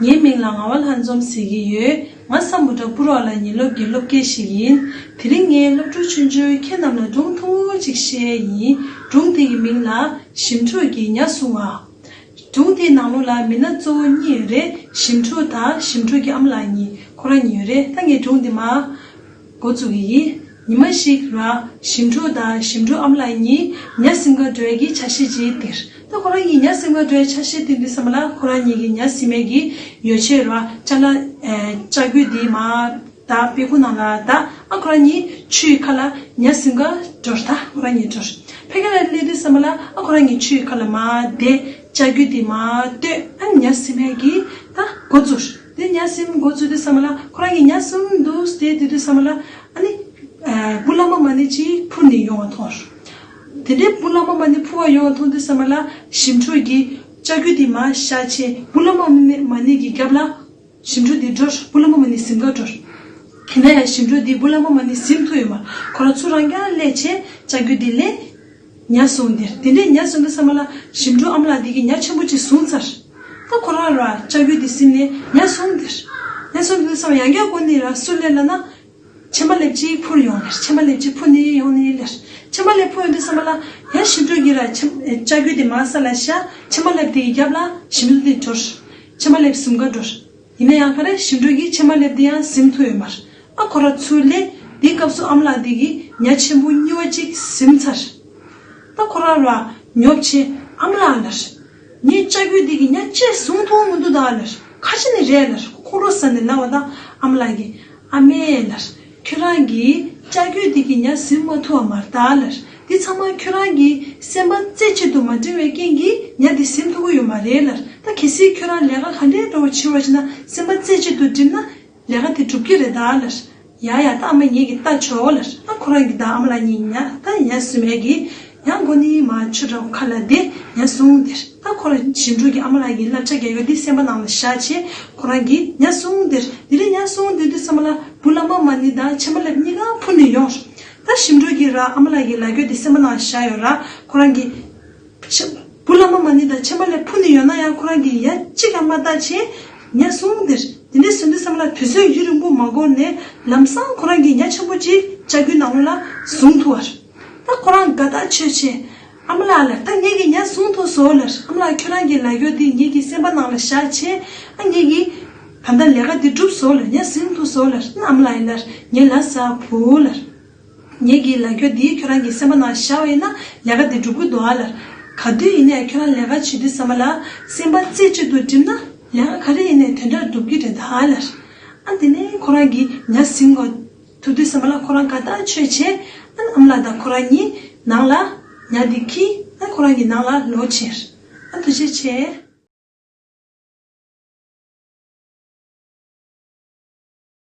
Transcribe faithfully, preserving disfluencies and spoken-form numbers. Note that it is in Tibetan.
ངའི་མིང་ལ་ངག་དབང་ལྷ་འཛོམས་ཟེར་གྱི་ཡོད། ང་སམ་བྷོ་ཊ་སྤུ་རོག་ལ་ཉིན་སློབ་ཀྱི་སློབ་དགེ་ཞིག་ཡིན། དེ་རིང་ངས་སློབ་ཕྲུག་ཆུང་ཆུང་ཁྱེད་རྣམས་ལ་སྒྲུང་ཐུང་ངུ་ཅིག་བཤད་ཡིན། སྒྲུང་དེ་གི་མིང་ལ་ཞིམ་ཕྲུག་གིས་ཉ་བཟུང་བ། སྒྲུང་དེའི་ནང་ལོགས་ལ་མི་སྣ་གཙོ་བོ་གཉིས་ཡོད་རེད། ཞིམ་ཕྲུག་དང་ཞིམ་ཕྲུག་གི་ཨ་མ་ལགས་གཉིས་ཁོ་རང་གཉིས་ཡོད་རེད། ད་ངས་སྒྲུང་འདི་མར་འགོ་བཙུགས་ཀྱི་ཡིན། ཉི་མ་ཞིག་ལ་ཞིམ་ཕྲུག་དང་ཞིམ་ཕྲུག་ཨ་མ་ལགས་གཉིས་ཉ་ཟིན་ག་འགྲོ་ཡ་གི་འཆར་གཞི་ཅིག་བཏིང་། ད་ཁོ་རང་གཉིས་ཉ་ཟིན་ག་འགྲོ་ཡ་འཆར་གཞི་བཏིང་དུས་ཙམ་པ་ལ་ཁོ་རང་གཉིས་ཀྱི་ཉ་ཟིན་མཁན་གྱི་ཡོ་བྱད་ར་ཅ་ལག་ཨེ་ལྕགས་སྐུད་འདི་མར་ད་དཔེ་ཁུག་ནང་ལ་ད་ཨ་ཁོ་རང་གཉིས་ཆུའི་ཁ་ལ་ཉ་ཟིན་ག་འགྲོ། ད་ཁོ་རང་གཉིས་འགྲོ། ཕ་གི་ལ་སླེབས་དུས་ཙམ་པ་ལ་ཨ་ཁོ་རང་གཉིས་ཆུའི་ཁ་ལ་མར་བསྡད། ལྕགས་སྐུད་འདི་མར་གཏོད། ཨ་ཉ་ཟིན་མཁན་གྱི་ད་འགོ་བཙུགས། དེ་ཉ་ཟིན་འགོ་བཙུགས་དུས་ཙམ་པ་ལ་ཁོ་རང་གཉིས་ཉ་ཟིན་འདུག་བསྡད་དུས་ཙམ་པ་ལ་ཨ་ནི་ཨ་སྤུ་ལ་མ་མ་ཎི་ཅིག་འཕུར་ནས་ཡོང་བ་མཐོང་། དེ་འདྲའི་སྤུ་ལ་མ་མ་ཎི་འཕུར་བ་ཡོང་བ་མཐོང་དུས་ཙམ་པ་ལ་ཞིམ་ཕྲུག་གིས་ལྕགས་སྐུད་འདི་མར་བཞག་བྱས་སྤུ་ལ་མ་མ་ཎི་གི་རྒྱབ་ལ་ཞིམ་ཕྲུག་འདི་འགྲོ། སྤུ་ལ་མ་མ་ཎི་ཟིན་ག་འགྲོ། ཡིན་ན་ཡང་ཞིམ་ཕྲུག་འདི་སྤུ་ལ་མ་མ་ཎི་ཟིན་ཐུབ་ཡོད་མ་རེད། ཁོ་རང་ཚུར་རང་རྐྱང་སླེབས་བྱས་ལྕགས་སྐུད་འདི་ལས་ཉ་བཟུང་སྟེ། དེ་འདྲའི་ཉ་བཟུང་དུས་ཙམ་པ་ལ་ཞིམ་ཕྲུག་ཨ་མ་ལགས་འདི་གིས་ཉ་ཆེན་པོ་ཅིག་བཟུང་ཚར། ད་ཁོ་རང་ར་ལྕགས་སྐུད་འདི་ཟིན་ནས་ཉ་བཟུང་སྟེ། ཉ་བཟུང་དུས་ཙམ་པ་ཡང་བསྐྱར་སྒོ་ནས་ར་སུ་སླེབས་ལབ་ན། ཕྱེ་མ་ལེབ་ཅིག་འཕུར་ཡོང་ལེར། ཕྱེ་མ་ལེབ་ཅིག་འཕུར་ནས་ཡོང་ནས་ལེར། ཕྱེ་མ་ལེབ་འཕུར་ཡོང་དུས་ཙམ་པ་ལ་ཡང་ཞིམ་ཕྲུག་གིས་ར་ཕྱེ་ལྕགས་སྐུད་དེ་མར་ས་ལ་བཞག་ཕྱེ་མ་ལེབ་དེའི་རྒྱབ་ལ་ཞིམ་ཕྲུག་དེ་འགྲོ། ཕྱེ་མ་ལེབ་ཟིན་ག་འགྲོ། ཡིན་ན་ཡང་ག་རེ་ཞིམ་ཕྲུག་གིས་ཕྱེ་མ་ལེབ་དེ་ཡང་ཟིན་ཐུབ་ཡོད་མ་རེད། ཨ་ཁོ་ར་ཚུར་སླེབས། དེའི་སྐབས་སུ་ཨ་མ་ལགས་དེ་གིས་ཉ་ཆེན་པོ་གཉིས་པ་ཅིག་ཟིན་ཚར། ད་ཁོ་རང་ར་ཉོབ་ཆེ། ཨ་མ་ལགས་ལར། ངའི་ལྕགས་སྐུད་འདི་གིས་ཉ་གཅིག་བཟུང་ཐུབ་མི་འདུག་ད་ལར། ག་ཅི་ནས་རེད་ལར། ཁོང་ཁྲོ་ཟ་ནས་ལབ་པ་དང་ཨ་མ་ལགས་ཀྱིས། ཨ་མས་ལར། ཁྱོད་རང་གིས་ལྕགས་སྐུད་འདི་གིས་ཉ་ཟིན་མ་ཐུབ་པ་མ་རེད་ད་ལར། འདི་ཚང་མ་ཁྱོད་རང་གི་སེམས་པ་རྩེ་གཅིག་ཏུ་མ་སྒྲིམ་པའི་རྐྱེན་གྱིས་ཉ་འདི་ཟིན་ཐུབ་ཀྱི་ཡོད་མ་རེད་ལར། ད་གལ་སྲིད་ཁྱོད་རང་ལས་ཀ་ག་འདྲའི་འདྲ་བོ་བྱེད་པ་བྱེད་ན་སེམས་པ་རྩེ་གཅིག་ཏུ་སྒྲིམ་ན། ལས་ཀ་དེ་འགྲུབ་ཀྱི་རེད་ད་ལར། ཡ་ཡ་ད་ཨ་མ་ངེད་ཀྱིས་ལྟ་ཆོག་ལར། ད་ཁོ་རང་གིས་ད་ཨ་མ་ལགས་གཉིས་ཉ་ད་ཉ་ཟིན་མཁན་གྱི་ཡང་སྒོ་ནས་མར་ཆུ་འདྲ་བོ་ཁ་ལ་བསྡད་ཉ་བཟུང་སྟེ། ད་ཁོ་རང་ཞིམ་ཕྲུག་གིས་ཨ་མ་ལགས་ཀྱི་བསླབ་བྱ་རྒྱག་ཡོད་འདི་སེམས་པ་ནང་ལ་བཞག་བྱས་ཁོ་རང་གིས་ཉ་བཟུང་སྟེ། དེ་རིང་ཉ་བཟུང་སྟེ་དུས་ཙམ་པ་ལ་སྤུ་ལ་མ་མ་ཎི་དང་ཕྱེ་མ་ལེབ་གཉིས་ཀ་འཕུར་ནས་ཡོང་། ད་ཞིམ་ཕྲུག་གིས་ར་ཨ་མ་ལགས་ཀྱི་ལབ་རྒྱུ་འདི་སེམས་པ་ནང་བཞག་ཡོད་ར། ཁོ་རང་གིས་ཕྱེ་སྤུ་ལ་མ་མ་ཎི་དང་ཕྱེ་མ་ལེབ་འཕུར་ནས་ཡོང་ན་ཡང་ཁོ་རང་གིས་ཡ་གཅིག་ཀྱང་མ་བལྟ་བྱས་ཉ་བཟུང་སྟེ། དེ་འདྲ་བཟུང་དུས་ཙམ་ལ་དུས་ཚོད་ཡུན་རིང་པོ་མ་འགོར་ནས་ལམ་སང་ཁོ་རང་གིས་ཉ་ཆེན་པོ་ཅིག་ལྕགས་སྐུད་ནང་ལོགས་ལ་བཟུང་ཐུབ་པ་རེད། ད་ཁོ་རང་དགའ་ཐག་ཆོད་བྱས། ཨ་མ་ལགས་ལར། ད་ངེད་ཀྱིས་ཉ་བཟུང་ཐུབ་སོང་ལར། ཨ་མ་ལགས་ཁྱོད་རང་གི་ལབ་རྒྱུ་འདི་ངེད་ཀྱི་སེམས་པ་ནང་ལ་བཞག་བྱས། ཨ་ངེད་ཀྱིས་ད་ལྟ་ལས་ཀ་འདི་འགྲུབ་སོང་ལར། ཉ་ཟིན་ཐུབ་སོང་ལར། ཨ་མ་ལགས་ལར་ངས་ལབ་ས་བུ་ལར། ངེད་ཀྱི་ལབ་རྒྱུ་འདི་ཁྱོད་རང་གི་སེམས་པ་ནང་བཞག་པ་ཡིན་ན་ལས་ཀ་འདི་འགྲུབ་ཀྱི་འདུག་ཨ་ལར། ག་དུས་ཡིན་ནའི་ཁྱོད་རང་ལས་ཀ་བྱེད་དུས་ཙམ་པ་ལ་སེམས་པ་རྩེ་གཅིག་ཏུ་སྒྲིམ་ན་ལས་ཀ་ག་རེ་ཡིན་ནའི་དོན་དག་འགྲུབ་ཀྱི་རེད་ད་ཨ་ལར། ཨ་དེ་ནས་ཁོ་རང་གིས་ཉ་ཟིན་གོ་ཐུབ་དུས་ཙམ་པ་ལ་ཁོ་རང་དགའ་ཐག་ཆོད་བྱས། ཨ་ཨ་མ་ལགས་དང་ཁོ་རང་གཉིས་ནང་ལ་ཉ་འདི་འཁྱེར། ཨ་ཁོ་རང་གི་ནང་ལ་ལོག་ཕྱིན། ཨ་ཐུགས་རྗེ་ཆེ།